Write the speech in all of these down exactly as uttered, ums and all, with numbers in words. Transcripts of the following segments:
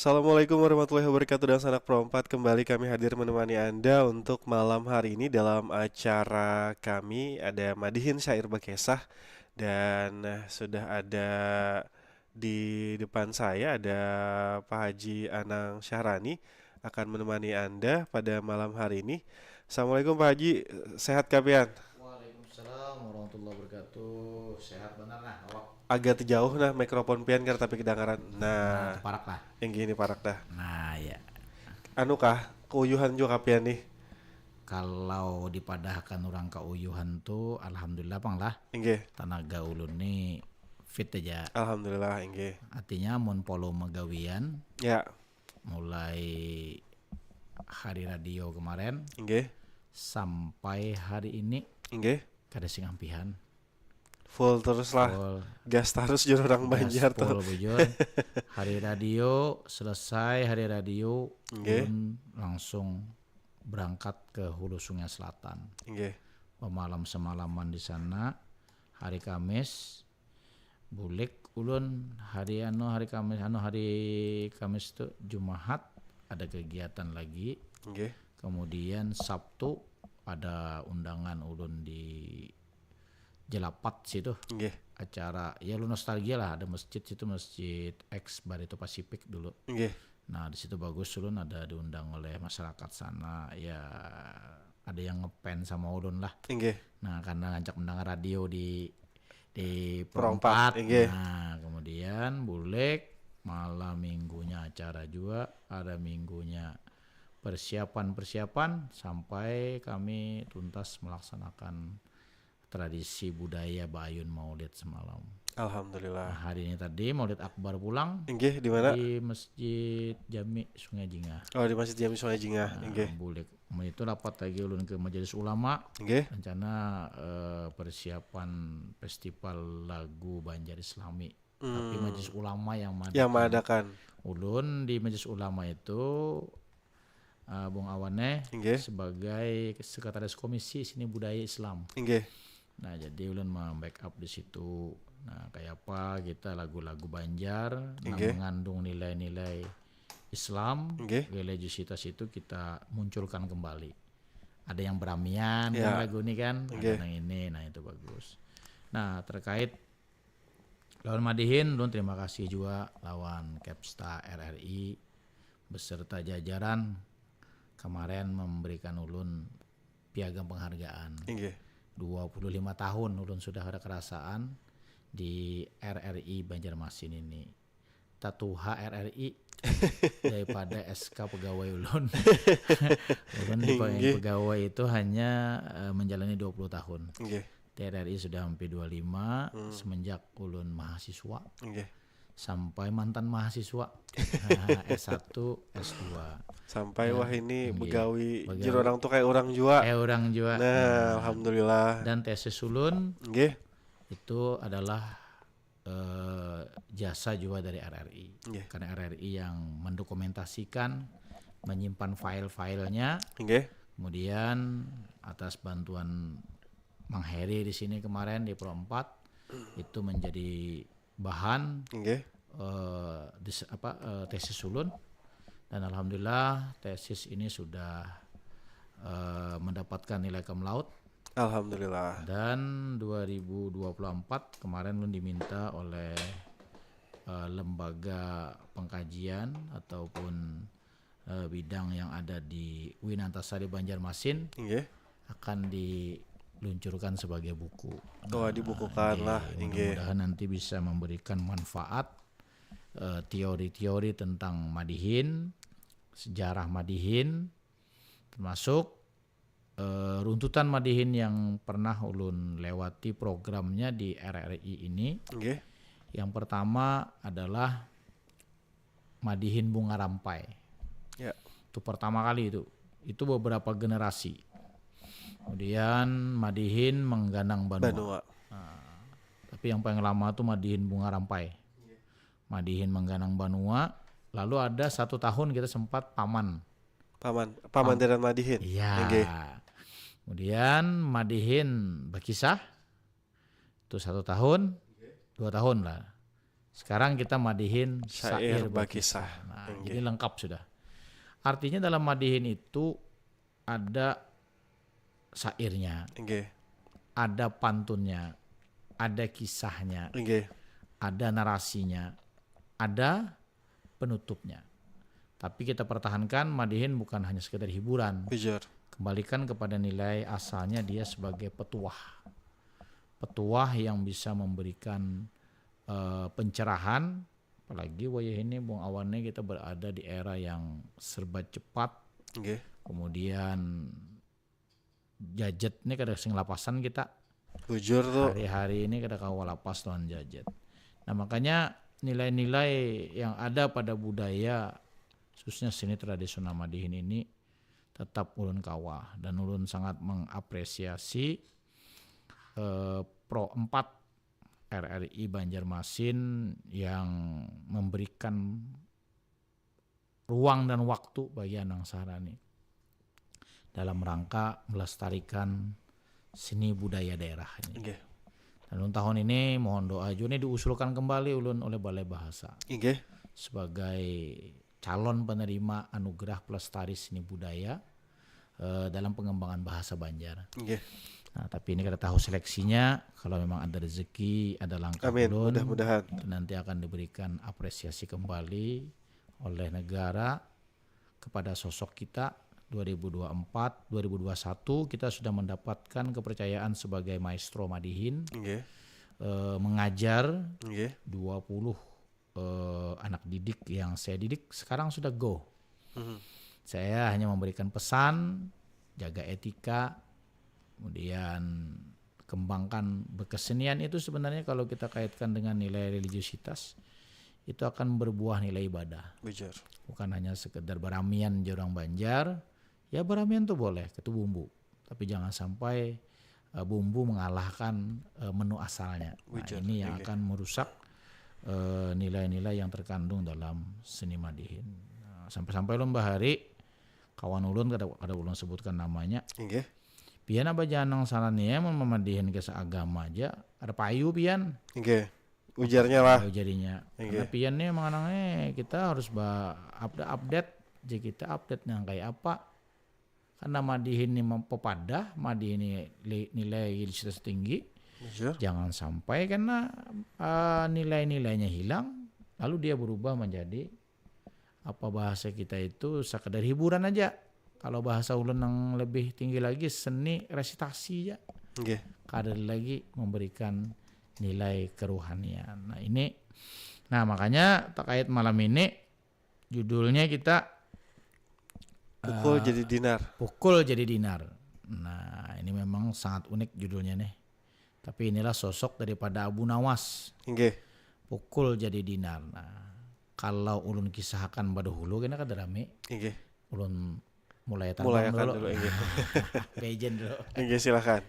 Assalamualaikum warahmatullahi wabarakatuh. Dan sanak perompat, kembali kami hadir menemani Anda untuk malam hari ini dalam acara kami. Ada Madihin Syair Bakesah, dan eh, sudah ada di depan saya ada Pak Haji Anang Syahrani akan menemani Anda pada malam hari ini. Assalamualaikum Pak Haji, sehat kah pian? Waalaikumsalam warahmatullahi wabarakatuh. Sehat benar nah awak. Agak jauh nah mikrofon pian karena tapi kedengaran. Nah, Parak lah. Yang gini parak dah. Nah ya. Anu kah, keuyuhan juga kah pian nih? Kalau dipadahakan orang keuyuhan tuh, alhamdulillah pang lah. Inggih. Tanaga ulun nih fit aja. Alhamdulillah, inggih. Artinya mun volume gawian Ya, mulai hari radio kemarin inggih. Sampai hari ini Inggih. Kada sing ampihan. Full terus lah. Full. Gas terus jur orang Banjar tuh. Full bujur. Hari radio selesai, hari radio Inggih. Ulun langsung berangkat ke Hulu Sungai Selatan. Inggih. Bermalam semalaman di sana. Hari Kamis bulik ulun, hari anu hari Kamis anu hari Kamis tuh Jumahat ada kegiatan lagi. Inggih. Kemudian Sabtu ada undangan ulun di Jelapat situ. Inggih. Acara ya lu nostalgia lah, ada masjid situ, masjid ex Barito Pasifik dulu. Inggih. Nah, di situ bagus ulun ada diundang oleh masyarakat sana ya, ada yang ngefans sama ulun lah. Inggih. Nah, karena ngajak mendengar radio di di Perompat, Perompat. Inggih. Nah, kemudian bulik malam minggunya acara juga, ada minggunya persiapan-persiapan sampai kami tuntas melaksanakan tradisi budaya Bayun Maulid semalam. Alhamdulillah. Nah, hari ini tadi Maulid Akbar pulang Inggih, di mana? Di Masjid Jami Sungai Jingah. Oh, di Masjid Jami Sungai Jingah. Nah, Inggih. Bulik. Itu rapat lagi ulun ke Majelis Ulama. Inggih. Rencana eh, persiapan festival lagu Banjar Islami. Tapi Hmm. Majelis Ulama yang Yang mengadakan. mengadakan. Ulun di Majelis Ulama itu eh, Bung Awane Inggih. Sebagai sekretaris komisi seni budaya Islam. Inggih. Nah, jadi ulun membackup di situ. Nah, kayak apa kita lagu-lagu Banjar yang Inggih. Mengandung nilai-nilai Islam, Inggih. religiositas itu kita munculkan kembali. Ada yang beramian Ya. kan lagu ini kan, Inggih. Ada yang ini, nah itu bagus. Nah, terkait lawan Madihin, ulun terima kasih juga lawan Kepsta R R I beserta jajaran kemarin memberikan ulun piagam penghargaan. Inggih. Dua puluh lima tahun ulun sudah ada kerasaan di R R I Banjarmasin ini. Tatuha R R I daripada S K pegawai ulun. Ulun di Inggih. Pegawai itu hanya eh, menjalani dua puluh tahun. Inggih. Di R R I sudah hampir dua puluh lima, Hmm. Semenjak ulun mahasiswa Inggih. Sampai mantan mahasiswa S satu, S dua. Sampai Ya, wah ini inggih. Begawi Begawi. Jero orang tuh kayak orang jua. Eh orang jua. Nah, alhamdulillah. Dan tesis ulun Nggih. Itu adalah eh, jasa juga dari R R I. Nggih. Karena R R I yang mendokumentasikan, menyimpan file-filenya. Nggih. Kemudian atas bantuan Mang Heri di sini kemarin di Pro empat itu menjadi bahan Nggih. eh, dis- apa eh, tesis ulun dan alhamdulillah tesis ini sudah eh, mendapatkan nilai cum laude Alhamdulillah. dan dua ribu dua puluh empat kemarin ulun diminta oleh eh, lembaga pengkajian ataupun eh, bidang yang ada di Uin Antasari Banjarmasin Nggih. akan diluncurkan sebagai buku. Oh, dibukukan lah, inggih. Mudah-mudahan nanti bisa memberikan manfaat eh, teori-teori tentang Madihin, sejarah Madihin, termasuk eh, runtutan Madihin yang pernah ulun lewati programnya di R R I ini. Nggih. Yang pertama adalah Madihin Bunga Rampai. Ya. Itu pertama kali itu. Itu beberapa generasi. Kemudian Madihin Mengganang Banua. Banua. Nah, tapi yang paling lama tuh Madihin Bunga Rampai. Madihin Mengganang Banua. Lalu ada satu tahun kita sempat paman. Paman, paman Deran Madihin. Iya. Nggih. Kemudian Madihin Bakisah. Itu satu tahun, dua tahun lah. Sekarang kita Madihin Syair Syair, Bakisah. Bakisah. Nah, Nah, okay. Jadi lengkap sudah. Artinya dalam madihin itu ada syairnya, okay. Ada pantunnya, ada kisahnya, okay. Ada narasinya, ada penutupnya. Tapi kita pertahankan, madihin bukan hanya sekedar hiburan. Bejar. Kembalikan kepada nilai asalnya dia sebagai petuah. Petuah yang bisa memberikan uh, pencerahan, apalagi wayah ini bung awannya kita berada di era yang serba cepat. Okay. Kemudian jajet ini kada sing lapasan kita. Bujur tuh. Hari-hari ini kada kawa lapas tuan jajet. Nah, makanya nilai-nilai yang ada pada budaya, khususnya seni tradisional madihin ini tetap ulun kawah dan ulun sangat mengapresiasi eh, Pro empat R R I Banjarmasin yang memberikan ruang dan waktu bagi Anang Sahrani dalam rangka melestarikan seni budaya daerah ini. Okay. Dan tahun ini mohon doa juga ini diusulkan kembali ulun oleh Balai Bahasa okay. Sebagai calon penerima anugerah pelestari seni budaya uh, dalam pengembangan bahasa Banjar. Okay. Nah, tapi ini kita tahu seleksinya, kalau memang ada rezeki, ada langkah Amin. Ulun, mudah-mudahan. Nanti akan diberikan apresiasi kembali oleh negara kepada sosok kita. Dua ribu dua puluh empat, dua ribu dua puluh satu kita sudah mendapatkan kepercayaan sebagai maestro madihin. Okay. Uh, eh, mengajar okay. dua puluh uh, anak didik yang saya didik sekarang sudah go. Hmm. Saya hanya memberikan pesan, jaga etika, kemudian kembangkan berkesenian itu sebenarnya kalau kita kaitkan dengan nilai religiusitas itu akan berbuah nilai ibadah. Bejar. Bukan hanya sekedar baramian jorang Banjar, ya baramian tuh boleh, itu bumbu. Tapi jangan sampai uh, bumbu mengalahkan uh, menu asalnya. Nah, ini yang okay. Akan merusak uh, nilai-nilai yang terkandung dalam seni madihin. Nah, sampai-sampai lomba hari kawan ulun kada kada ulun sebutkan namanya. Okay. Pian apa janang salah nih ya memadihin ke seagama aja ada payu pian. Okay. Ujarnya lah. Payu jadinya. Okay. Karena pian nih emang anaknya kita harus ba update update jadi kita update yang kayak apa. Karena madihin ini pepadah, madihin ini nilai religiusitas tinggi. Betul. Jangan sampai karena uh, nilai-nilainya hilang, lalu dia berubah menjadi apa bahasa kita itu sekedar hiburan aja. Kalau bahasa ulun yang lebih tinggi lagi seni resitasi ya. Okay. Kada lagi memberikan nilai kerohanian. Nah ini, nah makanya terkait malam ini judulnya kita Pukul uh, jadi dinar. Pukul jadi dinar. Nah, ini memang sangat unik judulnya nih. Tapi inilah sosok daripada Abu Nawas. Inggih. Pukul jadi dinar. Nah, kalau ulun kisahkan pada hulu kena kada rame. Inggih. Ulun mulai tabang dulu. Mulai dulu inggih. Bejen dulu. Inggih, silakan.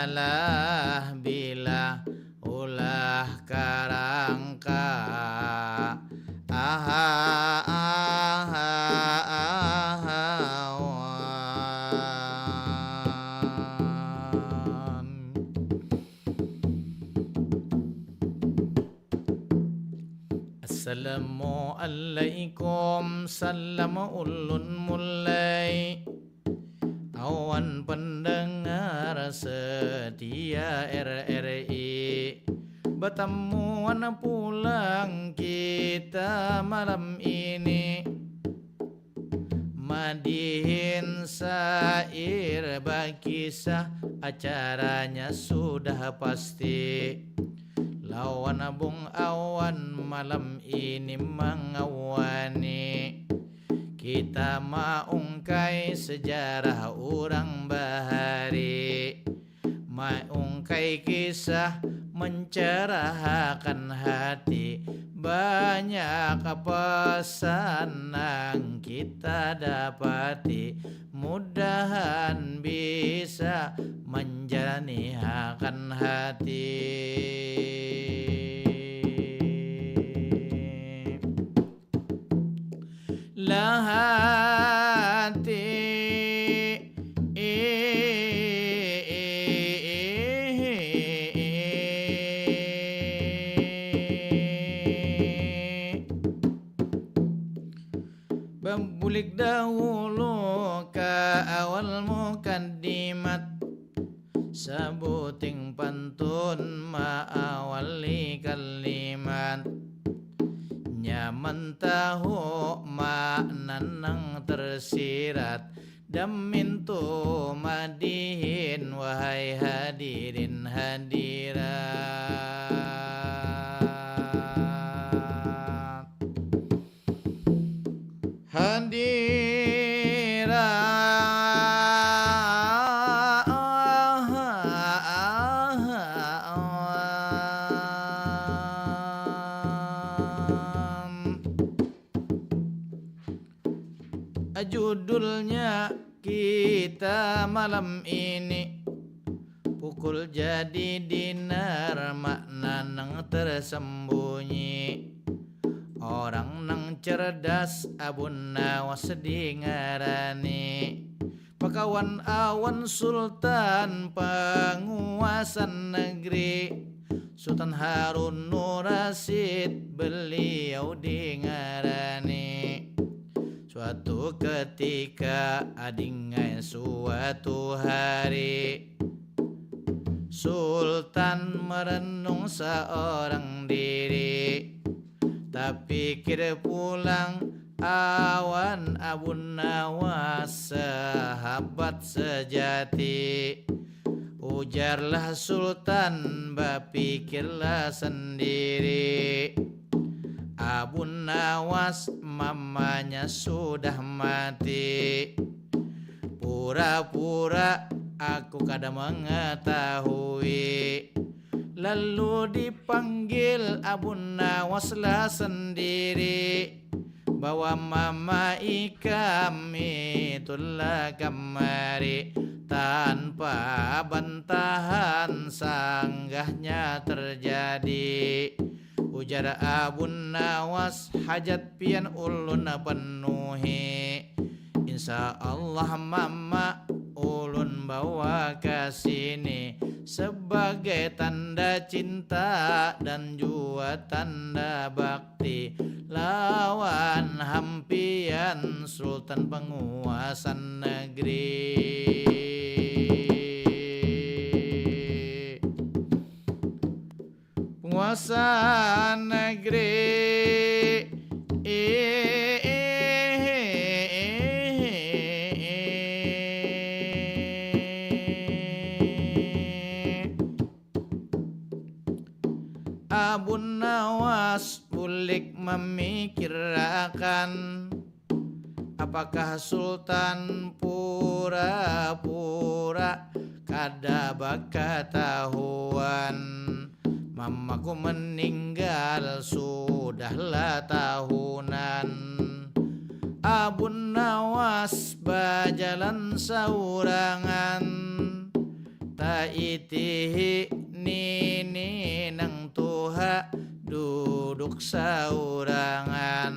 Lah bila ulah karangka, aha, aha, ahawan. Assalamualaikum, salam ulun mulai. Awan pendengar setia R R I, batamuan pulang kita malam ini. Madihin sair bakisah, acaranya sudah pasti. Lawan Bung Awan malam ini mangawani. Kita maungkai sejarah urang bahari, maungkai kisah mencerahakan hati. Banyak pesan nang kita dapati, mudahan bisa menjernihakan hati. Lahati. Babulik dahulu ka awal mukaddimat. Sabuting pantun maawali kalimat. Nyaman tahu makna nang tersirat. Damintu madihin, wahai hadirin hadirat. Hadirat. Judulnya kita malam ini, pukul jadi dinar makna nang tersembunyi. Orang nang cerdas Abu Nawas dingarani. Pakawan awan sultan panguasa negeri, Sultan Harun Nurasid beliau dingarani. Suatu ketika adingai suatu hari, Sultan merenung seorang diri. Tapikir pulang awan Abu Nawas sahabat sejati. Ujarlah Sultan, bapikirlah sendiri. Abu Nawas mamanya sudah mati. Pura-pura aku kada mengetahui. Lalu dipanggil Abu Nawas lah sendiri, bahwa mama ikam itulah kamari. Tanpa bantahan sanggahnya terjadi. Ujar Abu Nawas, hajat pian ulun penuhi. Insya Allah mama ulun bawa ka sini sebagai tanda cinta dan jua tanda bakti lawan hampian Sultan penguasa negeri. Penguasa negeri. Abu Nawas bulik mamikirakan. Apakah Sultan pura-pura kada bakatahuan? Mamaku meninggal sudahlah tahunan. Abu Nawas bajalan saurangan. Taitihi nini nang tuha duduk saurangan.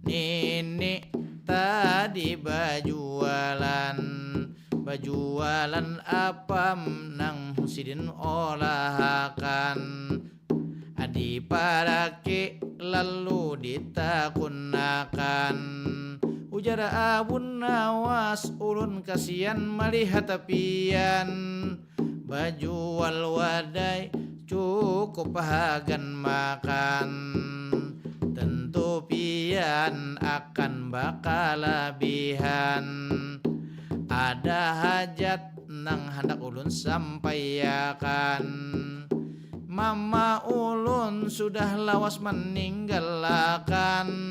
Nini tadi bajualan, bajualan apam nang sidin olahakan. Adi paraki lalu ditakunakan. Ujar Abun Nawas, ulun kasian malihat pian bajual wadai cukup hagan makan. Tentu pian akan bakalabihan. Ada hajat nang handak ulun sampaiakan. Mama ulun sudah lawas maninggalakan.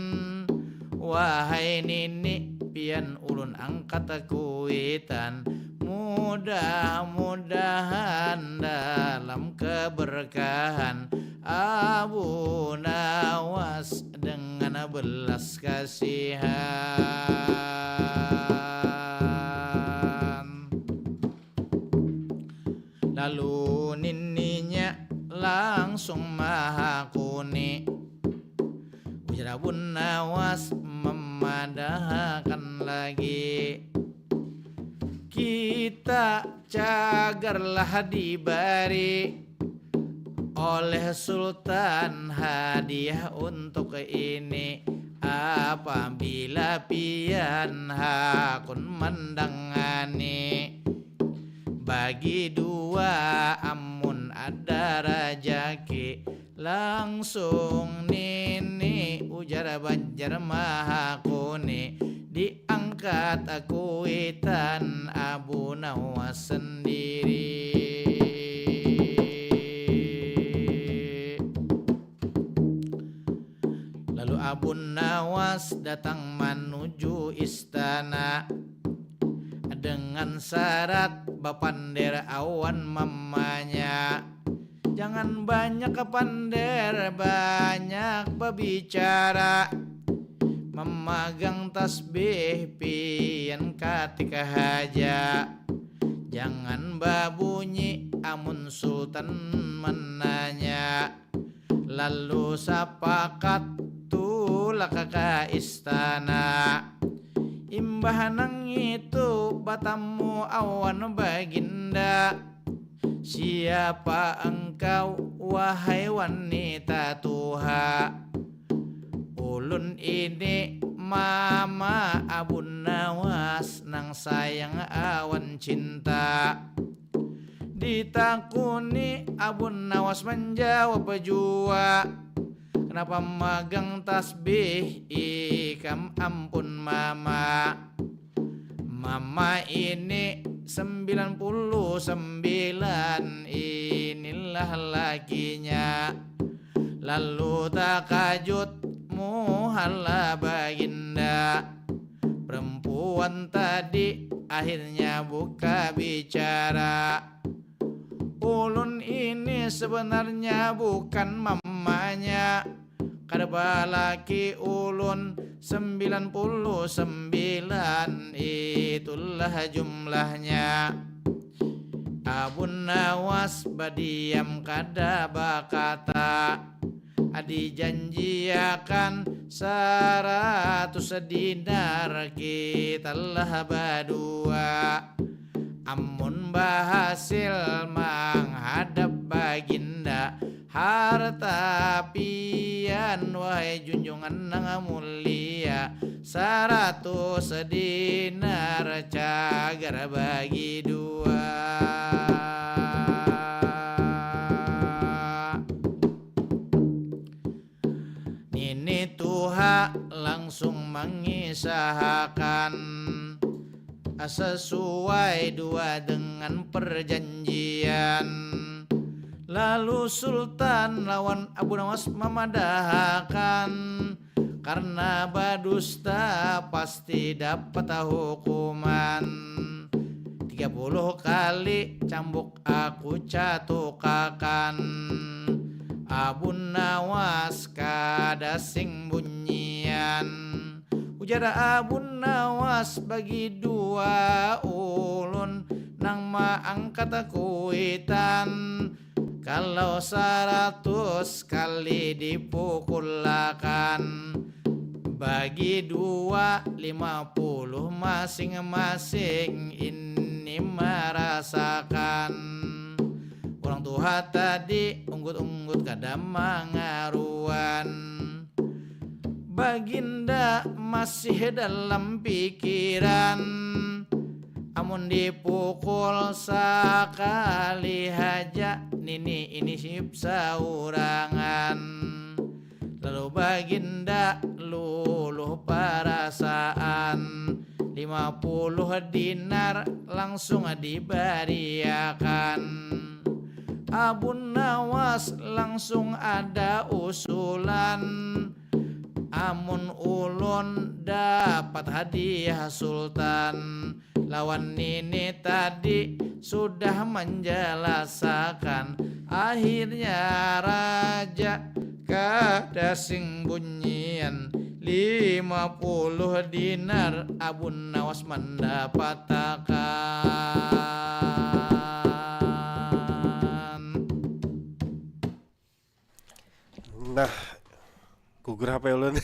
Wahai nini, pian ulun angkat kuitan. Mudah-mudahan dalam keberkahan Abu Nawas dengan belas kasihan. Lalu nininya langsung mahakuni. Ujar Abun Nawas mamadahakan lagi. Kita cagarlah dibari oleh Sultan hadiah untuk ini. Apabila pian hakun mandangani, bagi dua amun ada rajaki. Langsung nini ujar Banjar mahakuni, diangkat kuitan Abu Nawas sendiri. Lalu Abu Nawas datang manuju istana dengan syarat bapander awan mamanya. Jangan banyak pander, banyak babicara. Mamagang tasbih pian katika haja. Jangan babunyi amun sultan mananya. Lalu sapakat tulak ka istana. Imbah nang itu batamu awan baginda. Siapa engkau, wahai wanita tuha? Ulun ini mama Abu Nawas nang sayang awan cinta. Ditakuni Abu Nawas manjawab jua. Kenapa magang tasbih ikam ampun mama? Mama ini sembilan puluh sembilan, inilah lakinya. Lalu takajut muhala baginda. Perempuan tadi akhirnya buka bicara. Ulun ini sebenarnya bukan mamanya. Kada balaki ulun sembilan puluh sembilan, itulah jumlahnya. Abun Nawas badiam kada bakata. Dijanjiakan saratus dinar kitalah badua. Amun bahasil manghadap baginda, harta pian, wahai junjungan nang mulia, saratus dinar cagar bagi dua. Nini tuha langsung mangisahakan sesuai dua dengan perjanjian. Lalu Sultan lawan Abu Nawas mamadahakan, karena badusta pasti dapat hukuman. Tiga puluh kali cambuk aku catukakan. Abu Nawas kada sing bunyian. Ujar Abu Nawas, bagi dua ulun nang maangkat kuitan. Kalau saratus kali dipukulakan, bagi dua lima puluh masing-masing ini marasakan. Urang tuha tadi unggut-unggut kada mangaruan. Baginda masih dalam pikiran, amun dipukul sakali haja nini ini hip saurangan. Lalu baginda luluh parasaan, lima puluh dinar langsung dibariakan. Abu Nawas langsung ada usulan, amun ulun dapat hadiah sultan, lawan nini tadi sudah manjalasakan. Akhirnya raja kada sing bunyian, lima puluh dinar Abu Nawas mandapatakan. Nah, gugur H P ulun.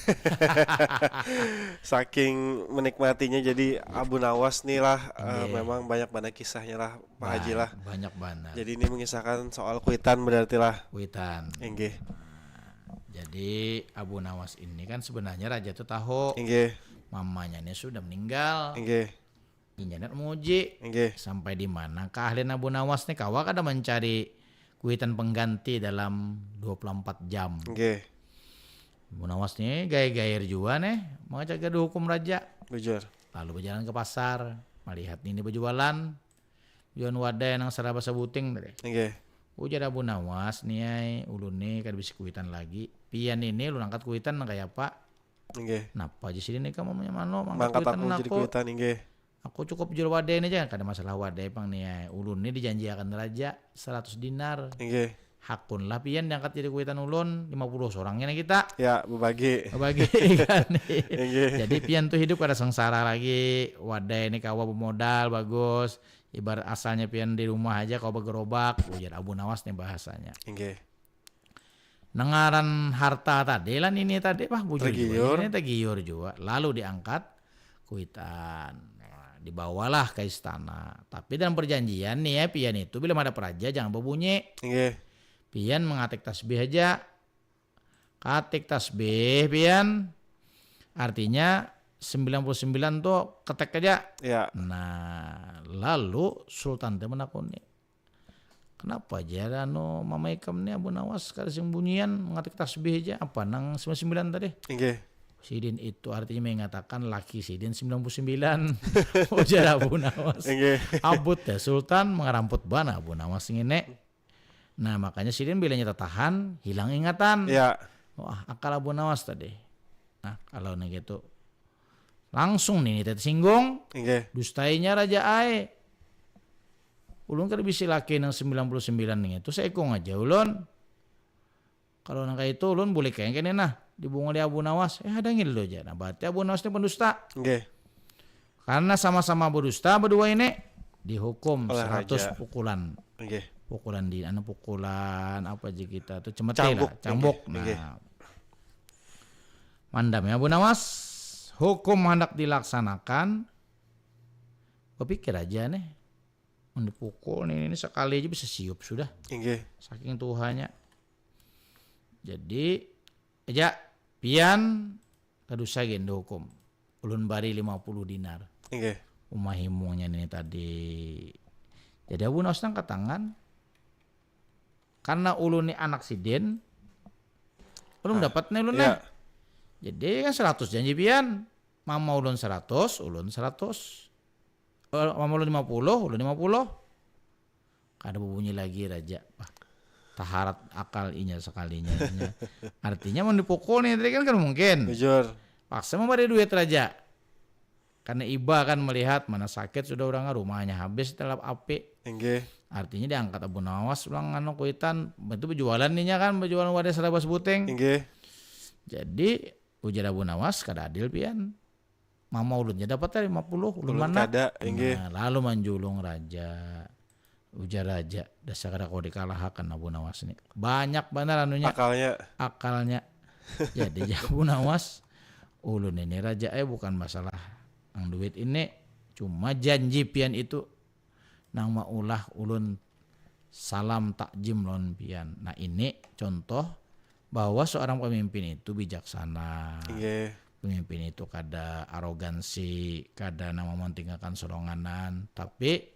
Saking menikmatinya, jadi Abu Nawas nih lah, eh, Nggih. Memang banyak banget kisahnya lah, Pak Haji lah. Banyak banget. Jadi ini mengisahkan soal kuitan berarti lah. Kuitan. Inggih. Jadi Abu Nawas ini kan sebenarnya raja tuh tahu. Inggih. Mamanya ini sudah meninggal. Inggih. Inya nak muji. Inggih. Sampai di mana keahlian Abu Nawas nih, kawa kada mencari kuitan pengganti dalam dua puluh empat jam. Inggih. Abu Nawas nih gaya-gaya jua nih, mengajak gaduh hukum raja. Bujur. Lalu berjalan ke pasar, melihat nini berjualan, jualan wadai nang seraba sebuting tadi. Inggih. Ujar Abu Nawas nih, ai, ulun nih kada bisa kuitan lagi. Pian ini ulun angkat kuitan nang kaya apa? Inggih. Napa aja sih ini kamu punya mano mangkat kuitan aku? Mangkat aku jadi kuitan, inggih. Aku cukup jual wadai ini aja, kada masalah wadai pang nih ya. Ulun nih dijanjiakan raja seratus dinar. Inggih. Hakun lah pian diangkat jadi kuitan ulun, lima puluh sorangnya nih kita. Ya, berbagi. Berbagi kan. Inggih. Jadi pian tuh hidup kada sengsara lagi. Wadai ini kawa bermodal bagus. Ibarat asalnya pian di rumah aja kawa bergerobak. Ujar Abu Nawas nih bahasanya. Inggih. Nengaran harta tadi lah nini tadi, bah, bujur jua ini, tergiur jua. Lalu diangkat kuitan. Nah, dibawalah ke istana. Tapi dalam perjanjian nih ya, pian itu bila menghadap raja jangan berbunyi. Inggih. Pian mengatik tasbih aja. Katik tasbih pian. Artinya sembilan puluh sembilan tuh ketek aja. Ya. Nah, lalu sultan teh menakuni. Kenapa aja anu mama ikam ni Abu Nawas kada sing bunyian mengatik tasbih aja, apa nang sembilan sembilan tadi? Inggih. Sidin itu artinya mengatakan laki sidin sembilan puluh sembilan. Ujar Abu Nawas. Inggih. Abut ya Sultan mengeramput bana Abu Nawas ngini. Nah, makanya sidin bilanya tatahan hilang ingatan. Ya. Wah, akal Abu Nawas tadi. Nah, kalau nih gitu langsung nih tersinggung. Inggih. Dustainya raja ai. Ulun kada bisi laki nang sembilan puluh sembilan nih itu seikung aja ulun. Kalau nang kayak itu ulun boleh kayak kene nah dibunguli Abu Nawas. Eh ada ngilu aja. Nah berarti Abu Nawas ini pendusta. Inggih. Karena sama-sama berdusta berdua ini dihukum seratus pukulan. Inggih. Pukulan di anu pukulan apa aja kita tuh cemeti lah, cambuk. Nah. Mandam ya Abu Nawas, hukum hendak dilaksanakan. Berpikir aja nih, mau dipukul nih ini sekali aja bisa siup sudah. Inggih. Saking tuhanya. Jadi aja pian kada usah gin dihukum. Ulun bari lima puluh dinar. Inggih. Umah himungnya ini tadi. Jadi Abu Nawas nang katangan karena ulun ni anak sidin. Ulun dapat nih ulun nah. Jadi kan seratus janji pian. Mama ulun seratus, ulun seratus. Eh, mama ulun lima puluh, ulun lima puluh. Kada berbunyi lagi raja. Wah, taharat akal inya sekalinya. Artinya mau dipukul nih tadi kan kan mungkin. Bujur. Paksa memberi duit raja. Karena iba kan melihat mana sakit sudah orang rumahnya habis dalam api. Inggih. Artinya diangkat Abu Nawas ulang anu kuitan itu berjualan ninya kan berjualan wadah serabas buting. Inggih. Jadi ujar Abu Nawas kada adil pian. mama ulun ja dapat lima puluh, ulun Ulun mana? Kada, inggih. Nah, lalu manjulung raja. Ujar raja, dasar kada kawa dikalahakan Abu Nawas ni. Banyak banar anunya, Akalnya. akalnya. Jadi jar Abu Nawas, ulun ini raja eh bukan masalah nang duit ini, cuma janji pian itu nang maulah ulun salam takjim lawan pian. Nah, ini contoh bahwa seorang pemimpin itu bijaksana. Inggih. Pemimpin itu kada arogansi, kada nang mementingkan soronganan, tapi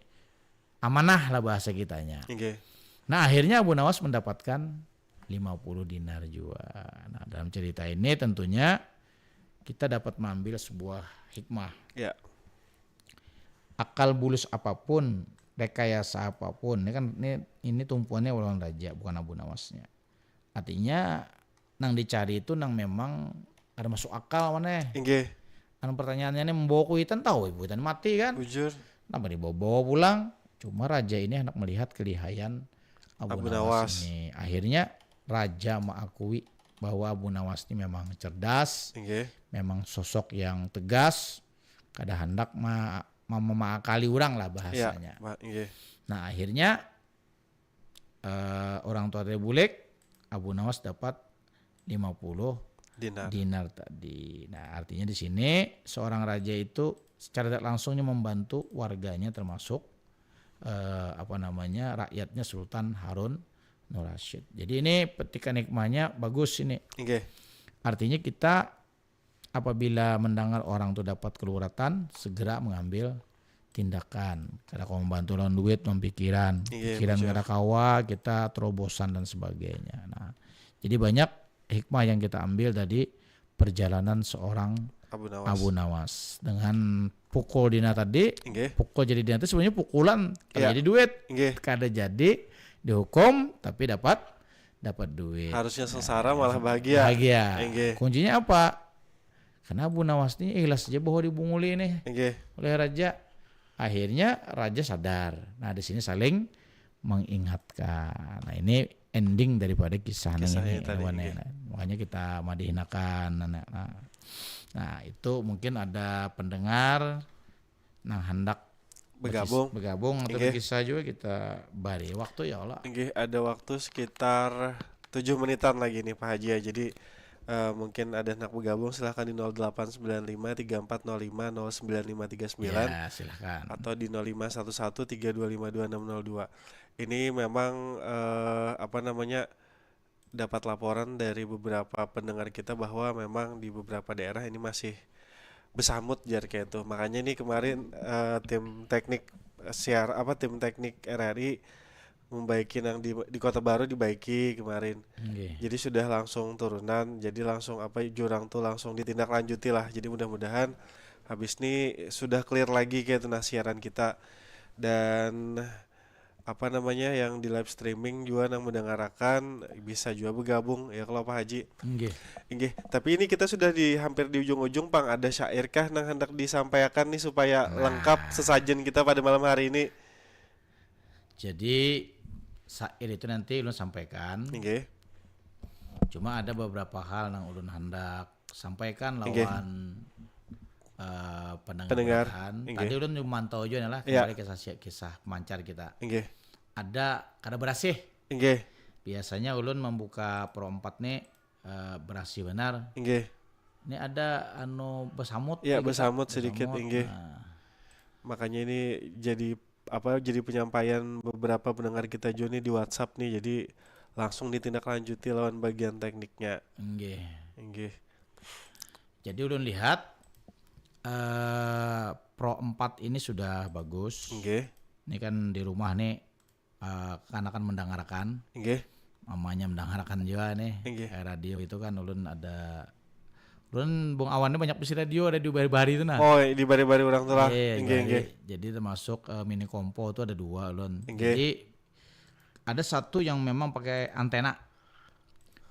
amanah lah bahasa kitanya. Inggih. Nah, akhirnya Abu Nawas mendapatkan lima puluh dinar jua. Nah, dalam cerita ini tentunya kita dapat mengambil sebuah hikmah. Ya. Akal bulus apapun, rekayasa apapun, ini kan ini ini tumpuannya ulun raja, bukan Abu Nawasnya. Artinya nang dicari itu nang memang ada masuk akal mana. Inggih. Anu pertanyaannya ini membawa kuitan, tahu ibu kuitan mati kan? Bujur. Kenapa dibawa-bawa pulang? Cuma raja ini hendak melihat kelihayan Abu, Abu Nawas, Nawas. Ini. Akhirnya raja mengakui bahwa Abu Nawas ini memang cerdas, Inggih. memang sosok yang tegas, kada hendak ma ma- memaakali orang lah Ya. bahasanya. Ma- Inggih. Nah, akhirnya eh, orang tua tadi bulik, Abu Nawas dapat lima puluh Dinar. dinar tadi. Nah, artinya di sini seorang raja itu secara tidak langsungnya membantu warganya, termasuk eh, apa namanya, rakyatnya Sultan Harun Nurrasyid. Jadi ini petikan hikmahnya bagus ini. Inggih. Artinya kita apabila mendengar orang tu dapat keluratan, segera mengambil tindakan. Kada kawa membantu lawan duit, mempikiran. Iya, Pikiran bujur. Kada kawa, kita terobosan dan sebagainya. Nah, jadi banyak hikmah yang kita ambil dari perjalanan seorang Abu Nawas. Abu Nawas. Dengan pukul dina tadi, Inggih. Pukul jadi dina itu sebenarnya pukulan, kada Iya. jadi duit. Inggih. Kada jadi dihukum, tapi dapat dapat duit. Harusnya sengsara malah bahagia. Bahagia. Inggih. Kuncinya apa? Karena Abu Nawas ini ikhlas saja bahwa dibunguli nih Inggih. Oleh raja. Akhirnya raja sadar. Nah, di sini saling mengingatkan. Nah, ini ending daripada kisah, Kisah ini, ini tadi, kawan, inggih. Ya. Makanya kita madihinakan anak. Nah, nah, itu mungkin ada pendengar nang hendak Begabung. Begabung atau Inggih. Berkisah juga, kita bari waktu ya Allah. Inggih, ada waktu sekitar tujuh menitan lagi nih Pak Haji ya. Jadi eh, mungkin ada hendak bergabung, silahkan di nol delapan sembilan lima tiga empat nol lima nol sembilan lima tiga sembilan Ya, silahkan. Atau di nol lima satu satu tiga dua lima dua enam nol dua. Ini memang eh, apa namanya, dapat laporan dari beberapa pendengar kita bahwa memang di beberapa daerah ini masih besamut jar kayak itu. Makanya ini kemarin eh, tim teknik siar apa tim teknik R R I membaiki nang di di Kota Baru dibaiki kemarin. Inggih. Jadi sudah langsung turunan, jadi langsung apa jurang tuh langsung ditindaklanjuti lah. Jadi mudah-mudahan habis ini sudah clear lagi kayak itu nah siaran kita. Dan apa namanya yang di live streaming juga nang mendengarakan bisa juga bergabung ya kalau Pak Haji. Inggih. Inggih, tapi ini kita sudah di hampir di ujung-ujung, Pang. Ada syair kah nang hendak disampaikan nih supaya Nah. Lengkap sesajen kita pada malam hari ini? Jadi syair itu nanti ulun sampaikan. Inggih. Cuma ada beberapa hal nang ulun hendak sampaikan Inggih. Lawan eh, pendengar. Pendengar. Kan. Inggih. Tadi ulun mantau aja lah Iya. Kembali kisah kisah pemancar kita. Inggih. Ada kada berasih. Inggih. Biasanya ulun membuka Pro empat nih eh, berasih benar. Inggih. Ini ada anu besamut. Ya, Kita besamut sedikit, besamut. Inggih. Nah, Makanya ini jadi apa jadi penyampaian beberapa pendengar kita juga nih di WhatsApp nih. Jadi langsung ditindaklanjuti lawan bagian tekniknya. Inggih. Inggih. Jadi ulun lihat eh Pro empat ini sudah bagus. Inggih. Ini kan di rumah nih eh, kekanakan mendengarkan, Inggih. Mamanya mendengarkan juga nih. Inggih. Kayak radio itu kan ulun ada ulun bung awannya banyak bisi radio, radio bari-bari itu nah. Oh, di bari-bari orang tuh lah. Iya, Inggih, bari. inggih. Jadi termasuk eh, mini kompo itu ada dua ulun. Inggih. Jadi ada satu yang memang pakai antena.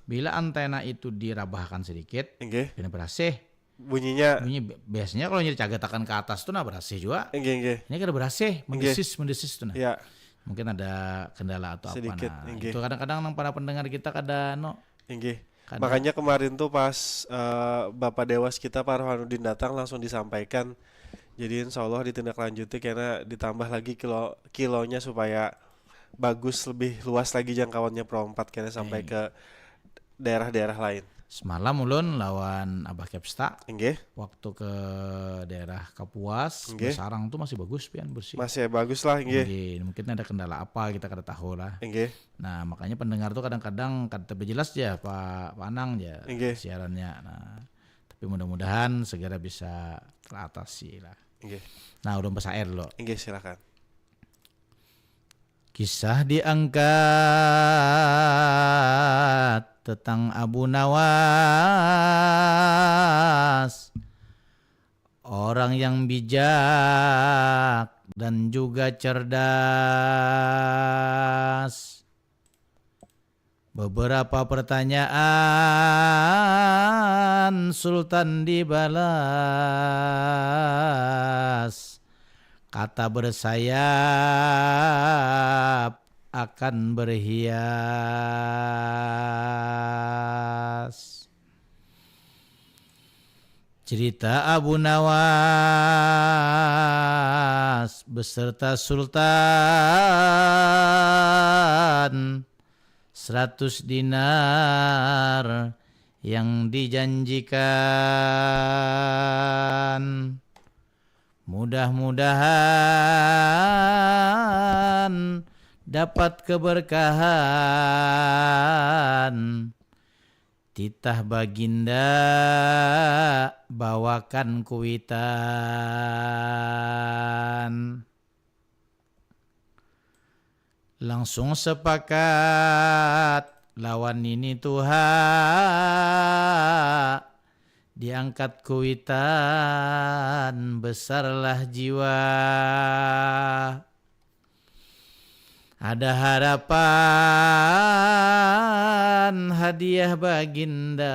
Bila antena itu dirabahkan sedikit, Inggih. Ini berasih. Bunyinya. Bunyi bi- biasanya kalau nyeri cagatakan ke atas tuh nah berasih juga. Inggih, inggih. Ini kada berasih, mendesis, mendesis tuh nah. Ya. Mungkin ada kendala atau Sedikit, apa nah. Inggih. Itu kadang-kadang nang para pendengar kita kada no. Inggih. Kada. Makanya kemarin tuh pas uh, Bapak Dewas kita Pak Rohanuddin datang langsung disampaikan. Jadi insya Allah ditindaklanjuti karena ditambah lagi kilo kilonya supaya bagus, lebih luas lagi jangkauannya Pro empat kena sampai ke daerah-daerah lain. Semalam ulun lawan Abah Kepsta. Inggih. Waktu ke daerah Kapuas, Inggih. Sarang tuh masih bagus pian bersih. Masih bagus lah, inggih. Inggih. Mungkin ada kendala apa kita kada tahu lah. Inggih. Nah, makanya pendengar tuh kadang-kadang kada terjelas ya Pak Panang ya Inggih. Siarannya. Nah, tapi mudah-mudahan segera bisa teratasi lah. Inggih. Nah, ulun besair dulu. Inggih, silakan. Kisah diangkat tentang Abu Nawas, orang yang bijak dan juga cerdas. Beberapa pertanyaan Sultan dibalas. Kata bersayap akan berhias. Cerita Abu Nawas beserta Sultan seratus dinar yang dijanjikan. Mudah-mudahan dapat keberkahan. Titah baginda bawakan kuitan. Langsung sepakat lawan nini tuha diangkat kuitan besarlah jiwa. Ada harapan hadiah baginda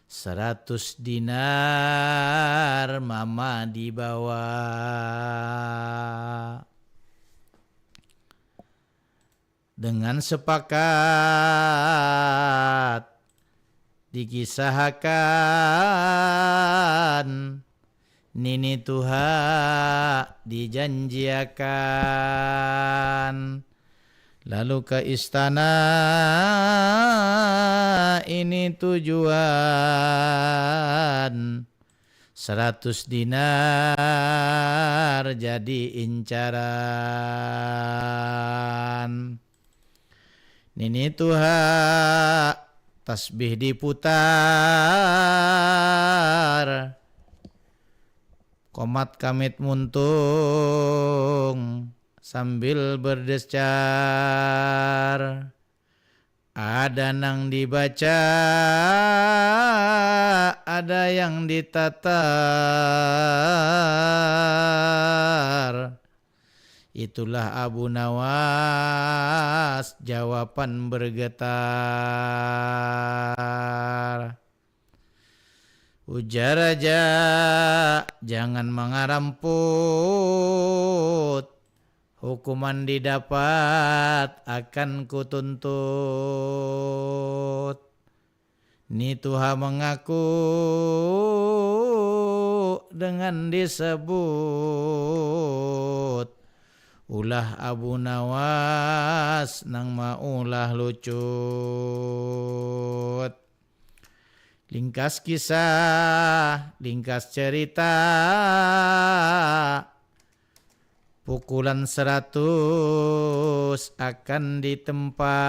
seratus dinar mama dibawa. Dengan sepakat dikisahakan nini tuha dijanjiakan lalu ke istana ini tujuan. Seratus dinar jadi incaran. Nini tuha tasbih diputar. Komat kamit muntung sambil berdecar. Ada nang dibaca, ada yang ditatar. Itulah Abu Nawas jawaban bergetar. Ujar aja jangan mangaramput. Hukuman didapat akan kutuntut. Ni tuha mengaku dengan disebut ulah Abu Nawas nang maulah lucut. Lingkas kisah, lingkas cerita. Pukulan seratus akan ditempa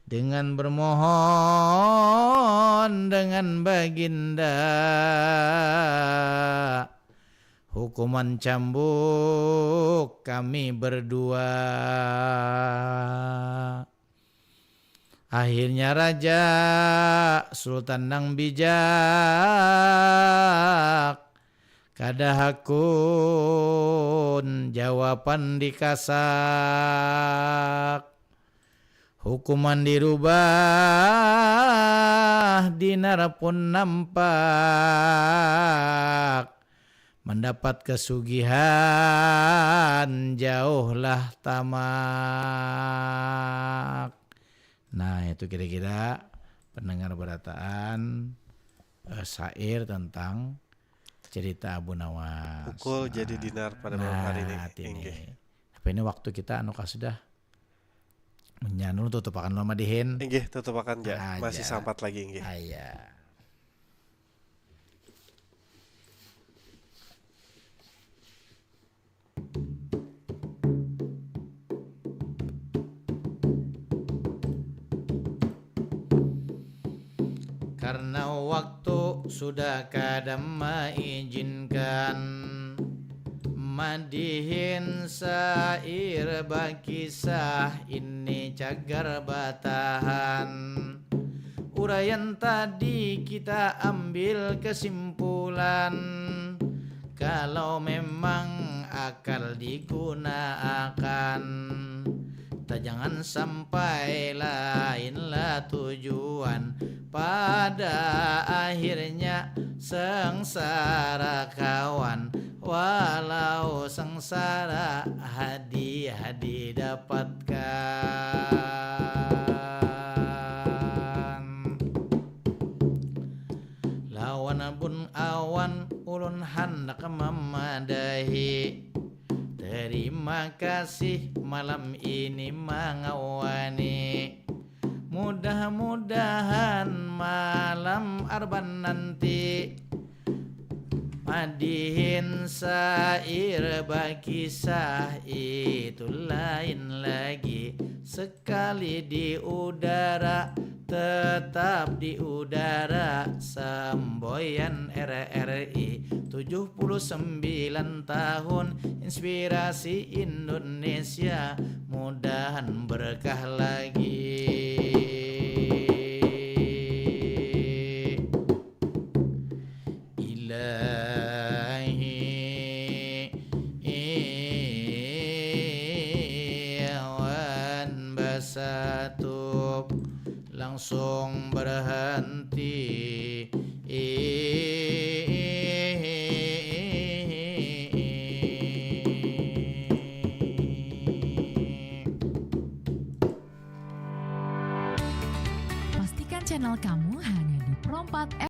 dengan bermohon dengan baginda. Hukuman cambuk kami berdua. Akhirnya raja sultan nang bijak kada hakun jawaban dikasak. Hukuman dirubah dinar pun nampak. Mendapat kesugihan jauhlah tamak. Nah, itu kira-kira pendengar berataan, eh, syair tentang cerita Abu Nawas. Pukul jadi dinar pada malam hari ini. Nah, hati ini. Tapi ini waktu kita anu kah sudah. Menyanul tutupakan lo madihin. Inggih, tutupakan ja. Masih sampat lagi, inggih. Aya. Karena waktu sudah kada maizinkan, madihin syair bakisah ini cagar batahan. Uraian tadi kita ambil kesimpulan, kalau memang akal digunaakan, tajangan sampai lainlah tujuan, pada akhirnya sengsara kawan, walau sengsara hadiah didapatkan. Lawan bun awan ulun handak mamadahi, terima kasih malam ini mangawani. Mudah-mudahan malam arban nanti madihin syair bakisah itu lain lagi. Sekali di udara, tetap di udara. Semboyan R R I tujuh puluh sembilan tahun, inspirasi Indonesia, mudahan berkah lagi. Ilahi, wan basatup langsung berhenti. Pastikan channel kamu